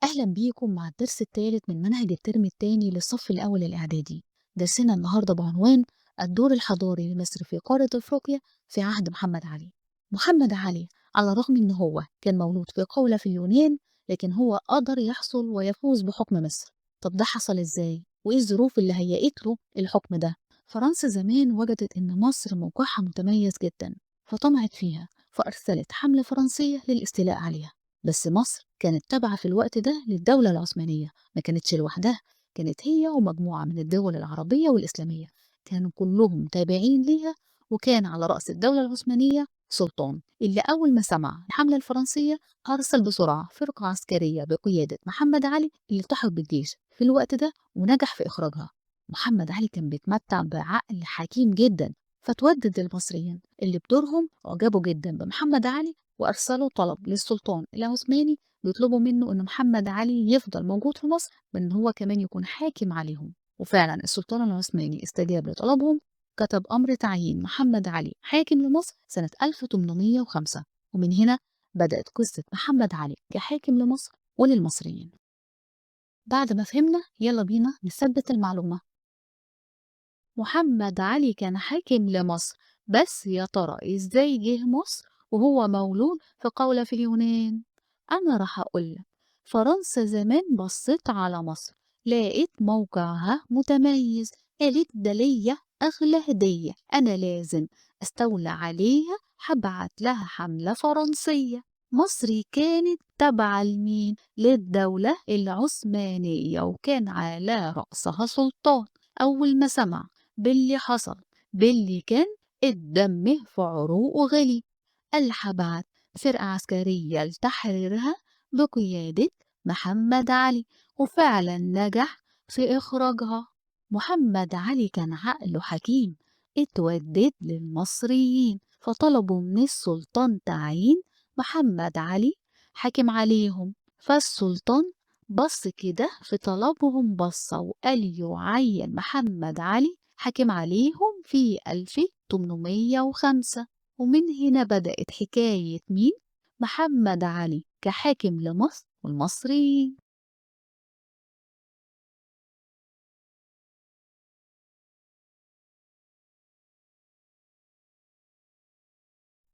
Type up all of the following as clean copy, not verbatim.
أهلا بيكم مع الدرس الثالث من منهج الترم الثاني للصف الأول الإعدادي. درسنا النهاردة بعنوان الدور الحضاري لمصر في قارة أفريقيا في عهد محمد علي. محمد علي على الرغم إن هو كان مولود في قولة في اليونان، لكن هو قدر يحصل ويفوز بحكم مصر. طب ده حصل إزاي؟ وإيه الظروف اللي هيئت له الحكم ده؟ فرنسا زمان وجدت إن مصر موقعها متميز جدا، فطمعت فيها، فأرسلت حملة فرنسية للاستيلاء عليها. بس مصر كانت تابعة في الوقت ده للدولة العثمانية، ما كانتش لوحدها، كانت هي ومجموعة من الدول العربية والإسلامية، كانوا كلهم تابعين ليها. وكان على رأس الدولة العثمانية سلطان، اللي أول ما سمع الحملة الفرنسية أرسل بسرعة فرقة عسكرية بقيادة محمد علي اللي التحق بالجيش في الوقت ده ونجح في إخراجها. محمد علي كان بيتمتع بعقل حكيم جدا، فتودد للمصريين اللي بدورهم أعجبوا جدا بمحمد علي، وأرسلوا طلب للسلطان العثماني بيطلبوا منه إن محمد علي يفضل موجود في مصر، وإن هو كمان يكون حاكم عليهم. وفعلا السلطان العثماني استجاب لطلبهم، كتب أمر تعيين محمد علي حاكم لمصر سنة 1805، ومن هنا بدأت قصة محمد علي كحاكم لمصر وللمصريين. بعد ما فهمنا يلا بينا نثبت المعلومة. محمد علي كان حاكم لمصر، بس يا ترى إزاي جه مصر وهو مولود في قولة في اليونان؟ أنا راح أقولك، فرنسا زمان بصت على مصر لقيت موقعها متميز، قالت ده ليا أغلى هدية، أنا لازم أستولى عليها، هبعت لها حملة فرنسية. مصر كانت تابعة لمين؟ للدولة العثمانية، وكان على رأسها سلطان. أول ما سمع باللي حصل، باللي كان الدم في عروقه غلي، قال هبعت فرقة عسكرية لتحريرها بقيادة محمد علي، وفعلا نجح في إخراجها. محمد علي كان عقله حكيم، اتودد للمصريين، فطلبوا من السلطان تعيين محمد علي حاكم عليهم. فالسلطان بص كده في طلبهم بصة، وقال يعين محمد علي حاكم عليهم في 1805. ومن هنا بدأت حكاية مين؟ محمد علي كحاكم لمصر والمصريين.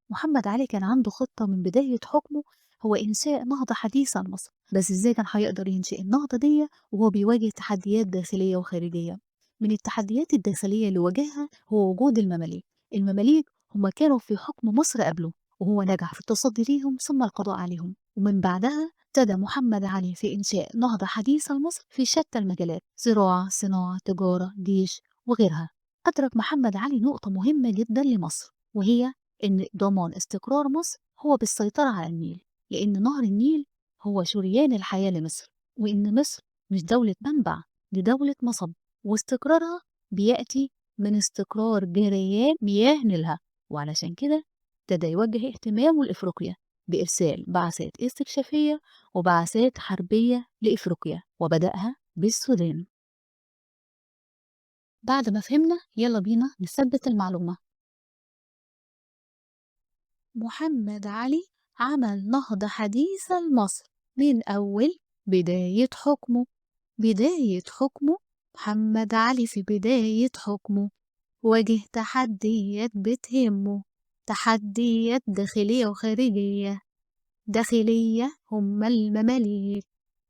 محمد علي كان عنده خطة من بداية حكمه، هو إنشاء نهضة حديثة لمصر. بس إزاي كان هيقدر ينشئ النهضة دي وهو بيواجه تحديات داخلية وخارجية؟ من التحديات الداخلية اللي واجهها هو وجود المماليك. المماليك هما كانوا في حكم مصر قبله، وهو نجح في التصدي ليهم ثم القضاء عليهم. ومن بعدها ابتدى محمد علي في إنشاء نهضة حديثة لمصر في شتى المجالات، زراعة، صناعة، تجارة، جيش وغيرها. أدرك محمد علي نقطة مهمة جدا لمصر، وهي إن ضمان استقرار مصر هو بالسيطرة على النيل، لأن نهر النيل هو شريان الحياة لمصر، وإن مصر مش دولة منبع، دي دولة مصب، واستقرارها بيأتي من استقرار جريان مياه نيلها. وعلشان كده ابتدى يوجه اهتمامه لإفريقيا بإرسال بعثات استكشافية وبعثات حربية لإفريقيا، وبدأها بالسودان. بعد ما فهمنا يلا بينا نثبت المعلومة. محمد علي عمل نهضة حديثة لمصر من أول بداية حكمه. بداية حكمه محمد علي في بداية حكمه واجه تحديات بتهمه، تحديات داخلية وخارجية. داخلية هم المماليك،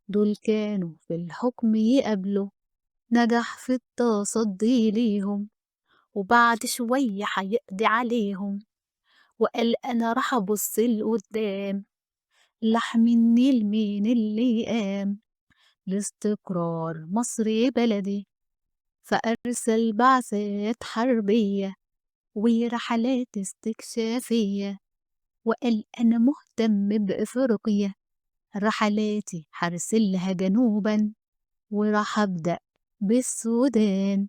دول كانوا في الحكم يقابلوا، نجح في التصدي ليهم، وبعد شوية هيقضي عليهم. وقال أنا راح أبص لقدام، لحم النيل مين اللي قام لاستقرار مصر بلدي، فأرسل بعثات حربية ورحلات استكشافية. وقال أنا مهتم بإفريقيا، رحلاتي هرسلها جنوبا، وراح أبدأ بالسودان.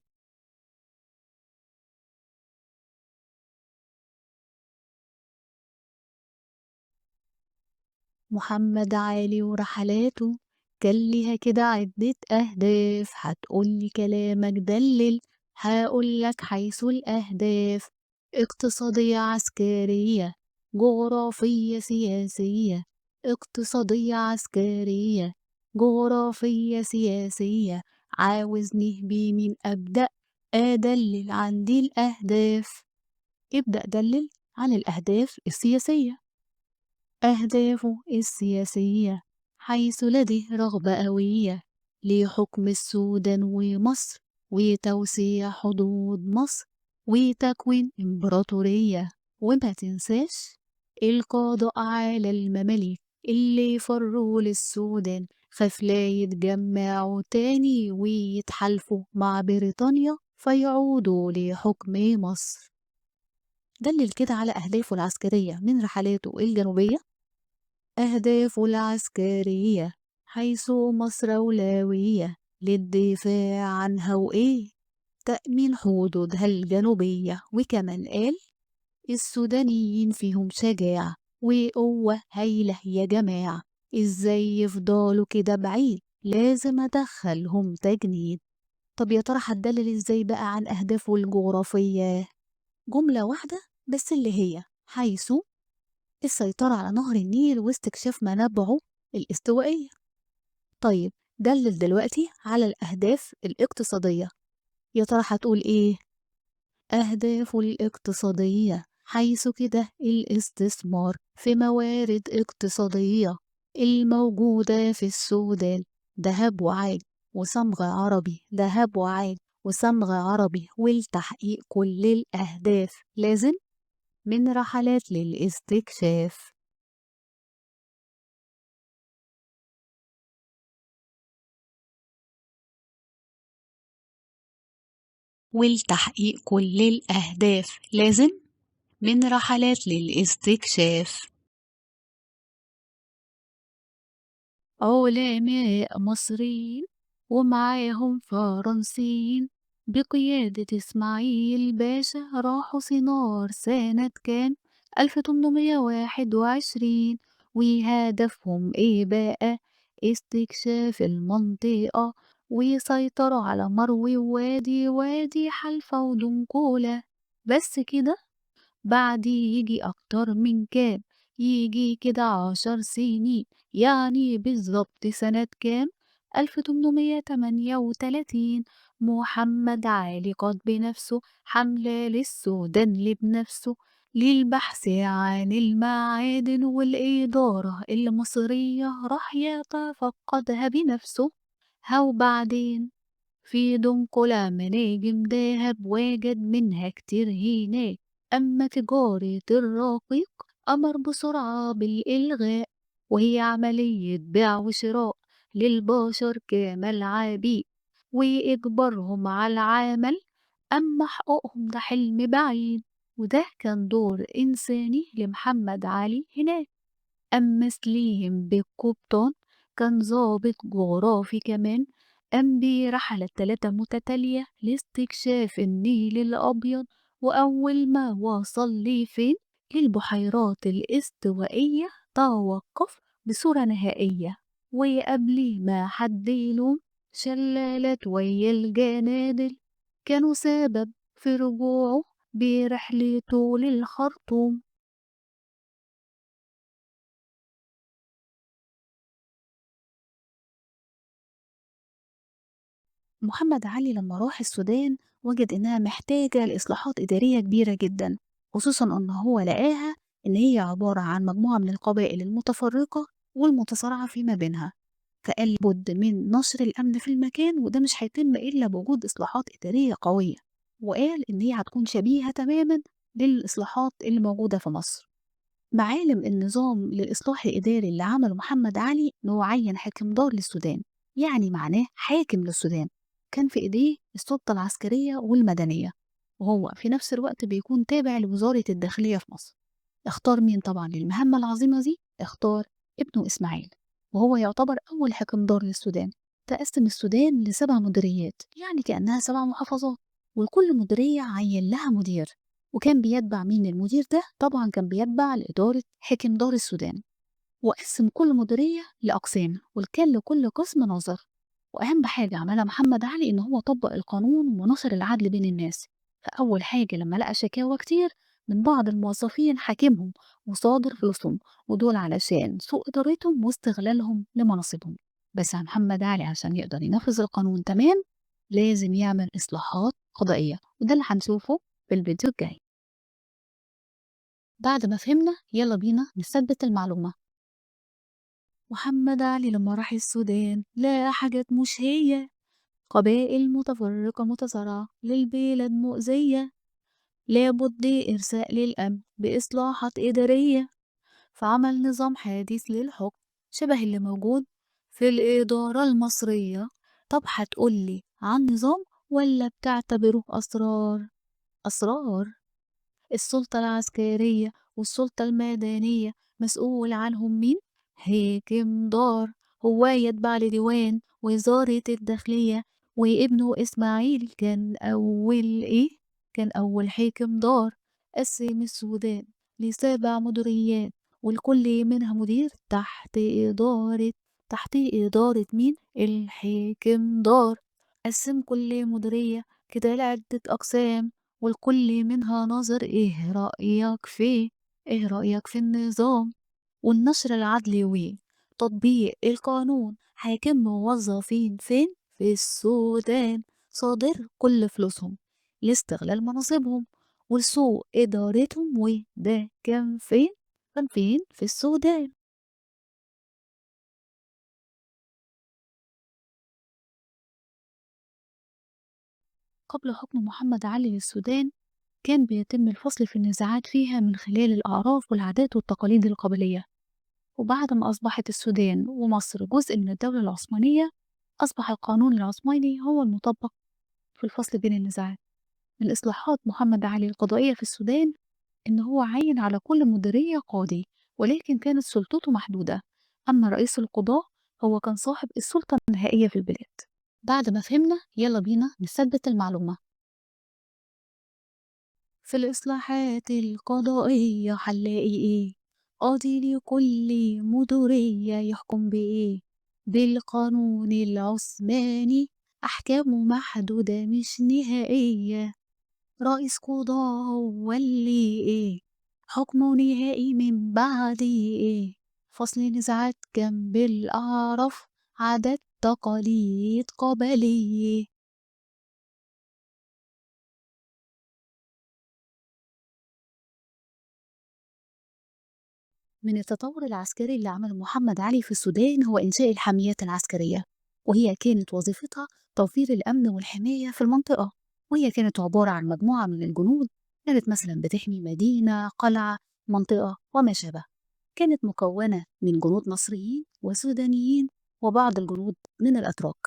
محمد علي ورحلاته كان ليها كده عدة أهداف، هتقولي كلامك دلل، هقولك حيث الأهداف: اقتصادية عسكرية، جغرافية سياسية، اقتصادية عسكرية، جغرافية سياسية، عاوزني بمين أبدأ؟ أدلل عندي الأهداف. ابدأ دلل عن الأهداف السياسية. أهدافه السياسية حيث لديه رغبة قوية لحكم السودان ومصر وتوسيع حدود مصر وتكوين إمبراطورية. وما تنساش القضاء على المماليك اللي فروا للسودان، خاف لا يتجمعوا تاني ويتحالفوا مع بريطانيا فيعودوا لحكم مصر. دلل كده على أهدافه العسكرية من رحلاته الجنوبية. أهدافه العسكرية حيث مصر أولوية للدفاع عنها وإيه؟ تأمين حدودها الجنوبية. وكمان قال السودانيين فيهم شجاعة وقوة هايلة يا جماعة، إزاي يفضلوا كده بعيد؟ لازم أدخلهم تجنيد. طب يا ترى هتدلل إزاي بقى عن أهدافه الجغرافية؟ جملة واحدة بس اللي هي حيث السيطرة على نهر النيل واستكشاف منابعه الاستوائية. طيب دلل دلوقتي على الأهداف الاقتصادية. يا ترى هتقول إيه؟ أهدافه الاقتصادية حيث كده الاستثمار في موارد اقتصادية الموجودة في السودان، ذهب وعاج وصمغ عربي، ذهب وعاج وصمغ عربي، ولتحقيق كل الأهداف لازم من رحلات للاستكشاف. ولتحقيق كل الأهداف لازم من رحلات للاستكشاف. علماء مصريين ومعاهم فرنسيين بقيادة إسماعيل باشا راحوا سينار سنة كام؟ 1821. وهدفهم إيه بقى؟ استكشاف المنطقة وسيطرة على مروي ووادي وادي حلفا ودنقولة. بس كده؟ بعد يجي أكتر من كام؟ يجي كده 10 سنين، يعني بالظبط سنة كام؟ 1838. محمد علي قاد بنفسه حملة للسودان بنفسه للبحث عن المعادن، والإدارة المصرية راح يتفقدها بنفسه. هاو بعدين في دنقلة مناجم دهب وجد منها كتير هناك. أما تجارة الرقيق أمر بسرعة بالإلغاء، وهي عملية بيع وشراء للبشر كما العبيد وإجبارهم على العمل، أما حقوقهم ده حلم بعيد. وده كان دور إنساني لمحمد علي هناك. أما سليم بالقبطان كان ضابط جغرافي كمان، قام برحلة 3 متتالية لاستكشاف النيل الأبيض، وأول ما وصل لفين؟ للبحيرات الاستوائية توقف بصورة نهائية، وقبل ما حد يلوم شلالات ويا الجنادل كانوا سبب في رجوعه برحلته للخرطوم. محمد علي لما راح السودان وجد إنها محتاجة لإصلاحات إدارية كبيرة جدا، خصوصا إن هو لقاها إن هي عبارة عن مجموعة من القبائل المتفرقة والمتصارعة فيما بينها، فقال بد من نشر الأمن في المكان، وده مش هيتم إلا بوجود إصلاحات إدارية قوية. وقال إن هي هتكون شبيهة تماما للإصلاحات اللي موجودة في مصر. معالم النظام للإصلاح الإداري اللي عمله محمد علي إنه عين حاكم دار للسودان، يعني معناه حاكم للسودان، كان في إيديه السلطة العسكرية والمدنية، وهو في نفس الوقت بيكون تابع لوزارة الداخلية في مصر. اختار مين طبعا للمهمة العظيمة دي؟ اختار ابنه إسماعيل، وهو يعتبر أول حاكم دار للسودان. تقسم السودان ل7 مديريات، يعني كأنها 7 محافظات، وكل مديرية عين لها مدير. وكان بيتبع مين المدير ده؟ طبعا كان بيتبع لإدارة حاكم دار السودان. وقسم كل مديرية لأقسام، وكان لكل قسم نظر. وأهم حاجة عملها محمد علي إن هو طبق القانون ونشر العدل بين الناس. فأول حاجة لما لقى شكاوى كتير من بعض الموظفين حاكمهم وصادر فلوسهم، ودول علشان سوء إدارتهم واستغلالهم لمناصبهم. بس محمد علي عشان يقدر ينفذ القانون تمام لازم يعمل إصلاحات قضائية، وده اللي هنشوفه في الفيديو الجاي. بعد ما فهمنا يلا بينا نثبت المعلومة. محمد علي لما راح السودان لقى حاجات مش هي، قبائل متفرقة متصارعة للبلاد مؤذية، لابد إرساء للأمن بإصلاحات إدارية، فعمل نظام حديث للحكم شبه اللي موجود في الإدارة المصرية. طب هتقولي عن نظام ولا بتعتبره أسرار؟ أسرار. السلطة العسكرية والسلطة المدنية مسؤول عنهم مين؟ حاكم دار، هو يتبع لديوان وزارة الداخلية، وابنه إسماعيل كان أول إيه؟ كان أول حاكم دار. قسم السودان ل7 مديريات، والكل منها مدير تحت إدارة مين؟ الحاكم دار. قسم كل مديرية كده لعدة أقسام، والكل منها نظر. إيه رأيك فيه؟ إيه رأيك في النظام؟ والنشر العدلي وتطبيق القانون. حاكم موظفين فين؟ في السودان، صادر كل فلوسهم لاستغلال مناصبهم ولسوء إدارتهم، وده كان فين؟ كان فين؟ في السودان. قبل حكم محمد علي للسودان كان بيتم الفصل في النزاعات فيها من خلال الأعراف والعادات والتقاليد القبلية. وبعد ما أصبحت السودان ومصر جزء من الدولة العثمانية، أصبح القانون العثماني هو المطبق في الفصل بين النزاعات. من إصلاحات محمد علي القضائية في السودان إن هو عين على كل مديرية قاضي، ولكن كانت سلطته محدودة. أما رئيس القضاء هو كان صاحب السلطة النهائية في البلاد. بعد ما فهمنا يلا بينا نثبت المعلومة. في الإصلاحات القضائية هنلاقي إيه؟ قاضي لكل مديرية يحكم بإيه؟ بالقانون العثماني، أحكامه محدودة مش نهائية. رئيس قضاء هو اللي إيه؟ حكمه نهائي من بعد إيه؟ فصل نزاعات كان بالأعراف، عادات تقاليد قبلية. من التطور العسكري اللي عمله محمد علي في السودان هو إنشاء الحاميات العسكرية، وهي كانت وظيفتها توفير الأمن والحماية في المنطقة، وهي كانت عبارة عن مجموعة من الجنود كانت مثلا بتحمي مدينة، قلعة، منطقة وما شابه. كانت مكونة من جنود مصريين وسودانيين وبعض الجنود من الأتراك.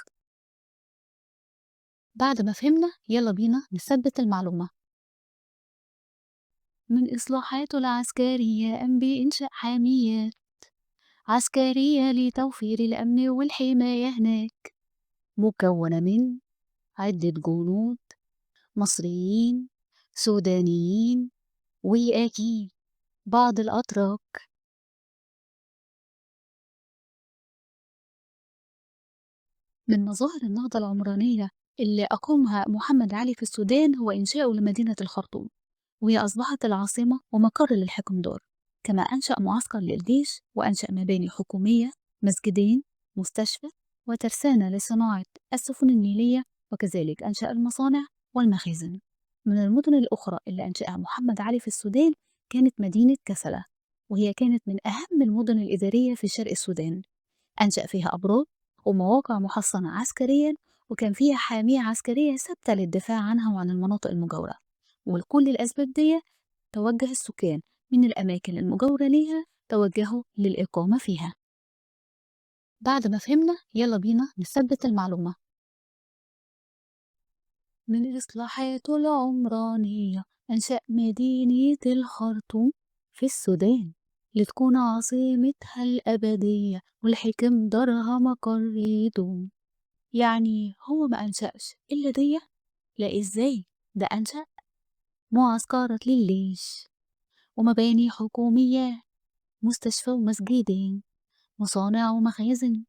بعد ما فهمنا يلا بينا نثبت المعلومة. من إصلاحاته العسكرية قام بإنشاء حاميات عسكرية لتوفير الأمن والحماية هناك، مكونة من عدة جنود مصريين سودانيين وأكيد بعض الأتراك. من مظاهر النهضة العمرانية اللي أقامها محمد علي في السودان هو إنشاؤه لمدينة الخرطوم، وهي أصبحت العاصمة ومقر للحكم دار. كما أنشأ معسكر للجيش، وأنشأ مباني حكومية، مسجدين، مستشفى، وترسانة لصناعة السفن النيلية، وكذلك أنشأ المصانع والمخازن. من المدن الأخرى اللي أنشأها محمد علي في السودان كانت مدينة كسلة، وهي كانت من أهم المدن الإدارية في شرق السودان. أنشأ فيها أبراج ومواقع محصنة عسكريا، وكان فيها حامية عسكرية ثابتة للدفاع عنها وعن المناطق المجاورة. ولكل الأسباب دي توجه السكان من الأماكن المجاورة ليها توجهوا للإقامة فيها. بعد ما فهمنا يلا بينا نثبت المعلومة. من إصلاحاته العمرانية أنشأ مدينة الخرطوم في السودان لتكون عاصمتها الأبدية والحكم دارها مقر يدوم. يعني هو ما أنشأش إلا دي؟ لا إزاي، ده أنشأ معسكرات للجيش ومباني حكومية، مستشفى ومسجدين، مصانع ومخازن،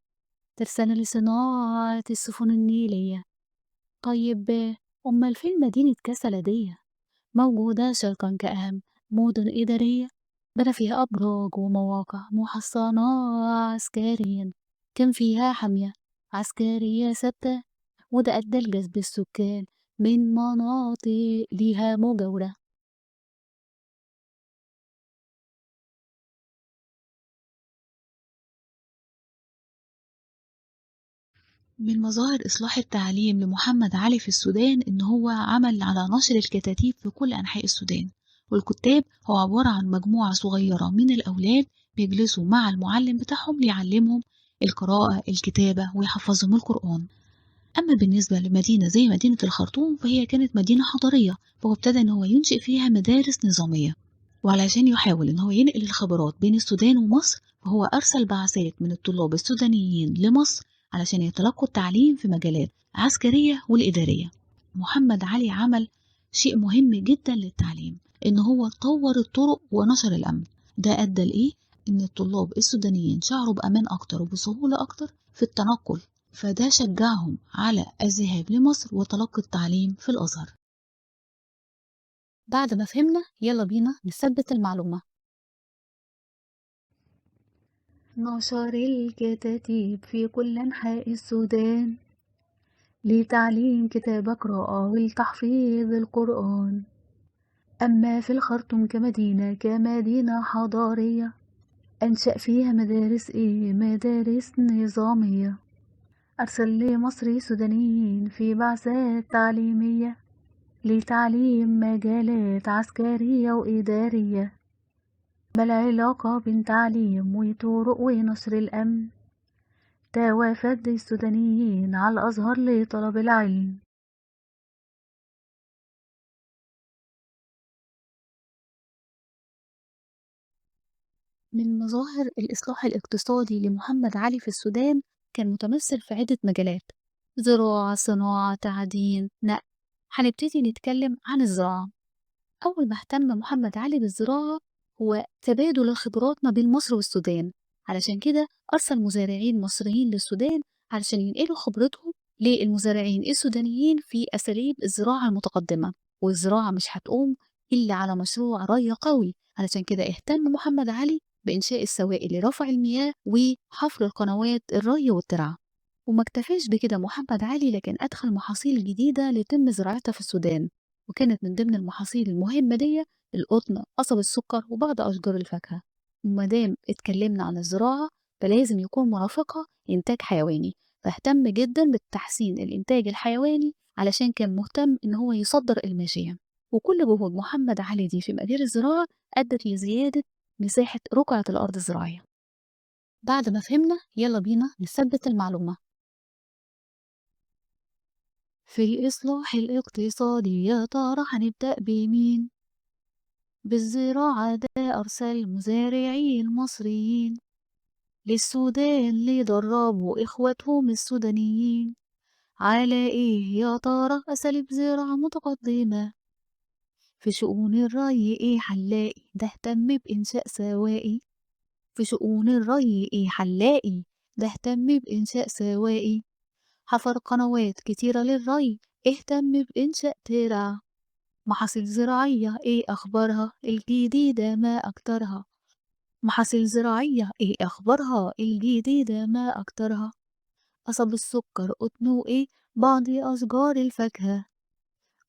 ترسانة لصناعة السفن النيلية. طيب أمال فين مدينة كسلة دي؟ موجودة شرقا كأهم مدن إدارية، بنى فيها أبراج ومواقع محصنة عسكريا. كان فيها حامية عسكرية ثابتة، وده أدى لجذب السكان من مناطق ليها مجاورة. من مظاهر إصلاح التعليم لمحمد علي في السودان إن هو عمل على نشر الكتاتيب في كل أنحاء السودان، والكتاب هو عبارة عن مجموعة صغيرة من الأولاد بيجلسوا مع المعلم بتاعهم ليعلمهم القراءة الكتابة ويحفظهم القرآن. أما بالنسبة لمدينة زي مدينة الخرطوم فهي كانت مدينة حضرية، فهو ابتدى إن هو ينشئ فيها مدارس نظامية، وعلشان يحاول إن هو ينقل الخبرات بين السودان ومصر فهو أرسل بعثات من الطلاب السودانيين لمصر علشان يتلقوا التعليم في مجالات عسكرية والإدارية. محمد علي عمل شيء مهم جدا للتعليم، إن هو طور الطرق ونشر الأمن. ده أدى لإيه؟ إن الطلاب السودانيين شعروا بأمان أكتر وبسهولة أكتر في التنقل، فده شجعهم على الذهاب لمصر وتلقي التعليم في الأزهر. بعد ما فهمنا يلا بينا نثبت المعلومة. نشر الكتاتيب في كل أنحاء السودان لتعليم كتاب قراءة ولتحفيظ القرآن. أما في الخرطوم كمدينة حضارية أنشأ فيها مدارس إيه؟ مدارس نظامية. أرسل لمصر سودانيين في بعثات تعليمية لتعليم مجالات عسكرية وإدارية. ما العلاقة بين تعليم وطرق ونشر الأمن؟ توافد السودانيين على الأزهر لطلب العلم. من مظاهر الإصلاح الاقتصادي لمحمد علي في السودان كان متمثل في عدة مجالات: زراعة، صناعة، تعدين، نقل. هنبتدي نتكلم عن الزراعة. أول ما اهتم محمد علي بالزراعة هو تبادل الخبرات ما بين مصر والسودان، علشان كده أرسل مزارعين مصريين للسودان علشان ينقلوا خبرتهم للمزارعين السودانيين في أساليب الزراعة المتقدمة. والزراعة مش هتقوم إلا على مشروع ري قوي، علشان كده اهتم محمد علي بإنشاء السوائل لرفع المياه وحفر القنوات الري والترعة. وما اكتفاش بكده محمد علي، لكن أدخل محاصيل جديدة لتم زراعتها في السودان، وكانت من ضمن المحاصيل المهمة دي القطن، قصب السكر، وبعض أشجار الفاكهة. ومادام اتكلمنا عن الزراعة فلازم يكون مرافقها إنتاج حيواني، فاهتم جدا بالتحسين الإنتاج الحيواني علشان كان مهتم إن هو يصدر الماشية. وكل جهود محمد علي دي في مجال الزراعة أدت لزيادة مساحة رقعة الأرض الزراعية. بعد ما فهمنا يلا بينا نثبت المعلومة. في الإصلاح الاقتصادي يا ترى هنبدأ بمين؟ بالزراعة. ده أرسل مزارعين المصريين للسودان ليدربوا إخواتهم السودانيين على إيه يا ترى؟ أساليب زراعة متقدمة. في شؤون الري إيه هنلاقي؟ ده اهتم بإنشاء سوائي. في شؤون الري إيه هنلاقي؟ ده اهتم بإنشاء سوائي. حفر قنوات كتيرة للري، اهتم بإنشاء ترع. محاصيل زراعية إيه أخبارها؟ الجديدة ما أكترها. محاصيل زراعية إيه أخبارها؟ الجديدة ما أكترها. قصب السكر، قطن، وإيه بعض أشجار الفاكهة.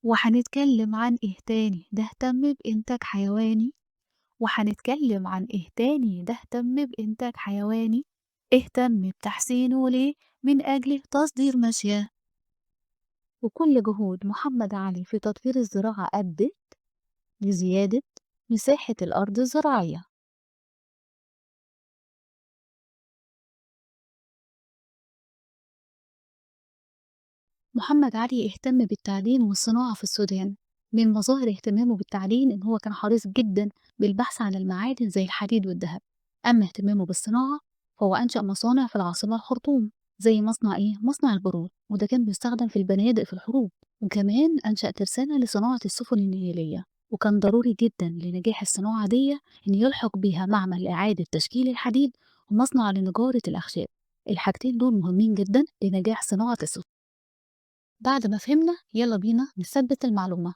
وهنتكلم عن إيه تاني؟ ده اهتم بإنتاج حيواني. وهنتكلم عن إيه تاني؟ ده اهتم بإنتاج حيواني. اهتم بتحسينه ليه؟ من أجل تصدير ماشية. وكل جهود محمد علي في تطوير الزراعة أدت لزيادة مساحة الأرض الزراعية. محمد علي اهتم بالتعدين والصناعة في السودان. من مظاهر اهتمامه بالتعدين إن هو كان حريص جدا بالبحث عن المعادن زي الحديد والذهب. أما اهتمامه بالصناعة فهو أنشأ مصانع في العاصمة الخرطوم، زي مصنع إيه؟ مصنع البارود، وده كان بيستخدم في البنادق في الحروب. وكمان أنشأ ترسانة لصناعة السفن النيلية، وكان ضروري جدا لنجاح الصناعة دي إن يلحق بيها معمل إعادة تشكيل الحديد ومصنع لنجارة الأخشاب. الحاجتين دول مهمين جدا لنجاح صناعة السفن. بعد ما فهمنا يلا بينا نثبت المعلومة.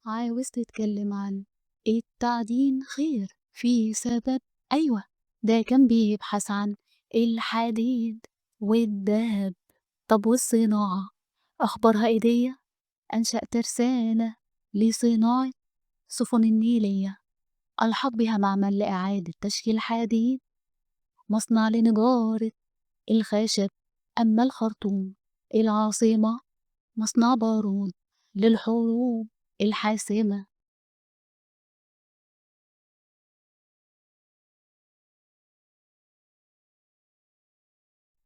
عاوز تتكلم عن التعدين؟ خير، في سبب؟ أيوة، ده كان بيبحث عن الحديد والذهب. طب والصناعة أخبارها إيه دي؟ أنشأ ترسانة لصناعة سفن النيلية، ألحق بها معمل لإعادة تشكيل حديد، مصنع لنجارة الخشب. أما الخرطوم العاصمة مصنع بارود للحروب الحاسمة.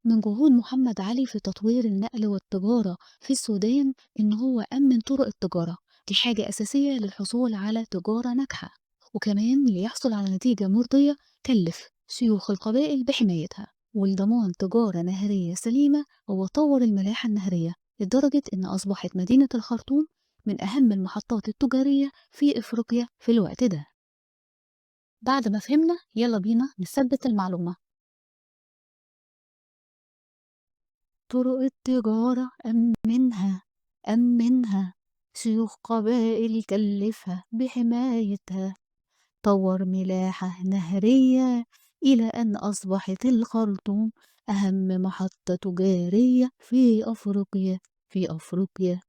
من جهود محمد علي في تطوير النقل والتجارة في السودان إن هو أمن طرق التجارة، دي حاجة أساسية للحصول على تجارة ناجحة، وكمان ليحصل على نتيجة مرضية كلف شيوخ القبائل بحمايتها. ولضمان تجارة نهرية سليمة هو طور الملاحة النهرية لدرجة إن أصبحت مدينة الخرطوم من أهم المحطات التجارية في إفريقيا في الوقت ده. بعد ما فهمنا يلا بينا نثبت المعلومة. طرق التجارة أمنها أمنها، شيوخ قبائل كلفها بحمايتها، طور ملاحة نهرية إلى أن أصبحت الخرطوم أهم محطة تجارية في أفريقيا في أفريقيا.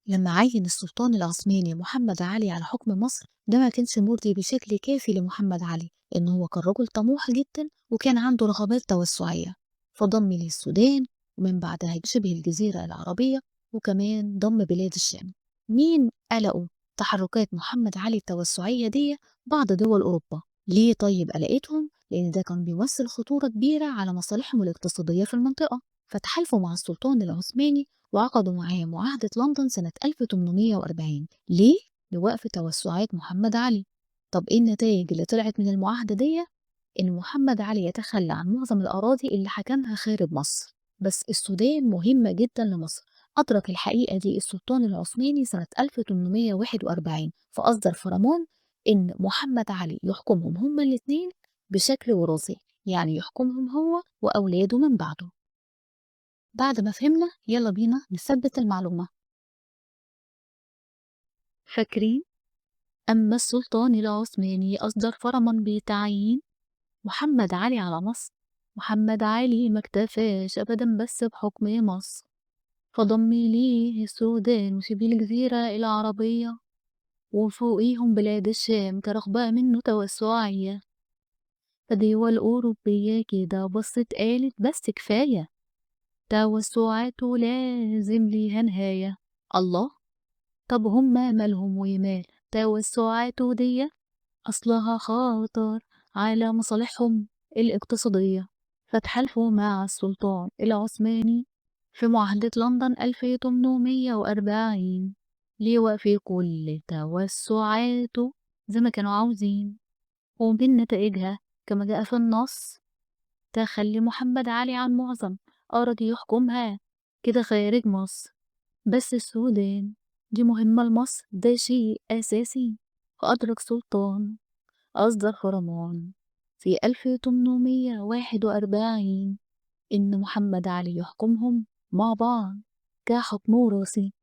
لما عين السلطان العثماني محمد علي على حكم مصر، ده ما كانش مرضي بشكل كافي لمحمد علي، إن هو كان رجل طموح جدا وكان عنده رغبات توسعية، فضم للسودان ومن بعدها شبه الجزيرة العربية، وكمان ضم بلاد الشام. مين قلقوا تحركات محمد علي التوسعية دي؟ بعض دول أوروبا. ليه طيب قلقتهم؟ لأن ده كان بيمثل خطورة كبيرة على مصالحهم الاقتصادية في المنطقة، فتحالفوا مع السلطان العثماني وعقدوا معاه معاهدة لندن سنة 1840. ليه؟ لوقف توسعات محمد علي. طب إيه النتائج اللي طلعت من المعاهدة دي؟ إن محمد علي يتخلى عن معظم الأراضي اللي حكمها خارج مصر، بس السودان مهمة جدا لمصر. أدرك الحقيقة دي السلطان العثماني سنة 1841، فأصدر فرمان إن محمد علي يحكمهم هما الاتنين بشكل وراثي، يعني يحكمهم هو وأولاده من بعده. بعد ما فهمنا يلا بينا نثبت المعلومة. فاكرين؟ أما السلطان العثماني أصدر فرمان بتعيين محمد علي على مصر. محمد علي ما اكتفاش أبدا بس بحكم مصر، فضم ليه السودان وشبه الجزيرة العربية وفوقيهم بلاد الشام كرغبة منه توسعية. فدول أوروبية كده بصت قالت بس كفاية، توسعاته لازم ليها نهاية. الله، طب هما مالهم ومال توسعاته دي؟ أصلها خطر على مصالحهم الاقتصادية. فتحالفوا مع السلطان العثماني في معاهدة لندن 1840 ليوقف كل توسعاته زي ما كانوا عاوزين. ومن نتائجها كما جاء في النص تخلي محمد علي عن معظم أراضي يحكمها كده خارج مصر، بس السودان دي مهمة لمصر، ده شيء أساسي. فأدرك سلطان أصدر فرمان في 1841 إن محمد علي يحكمهم مع بعض كحكم وراثي.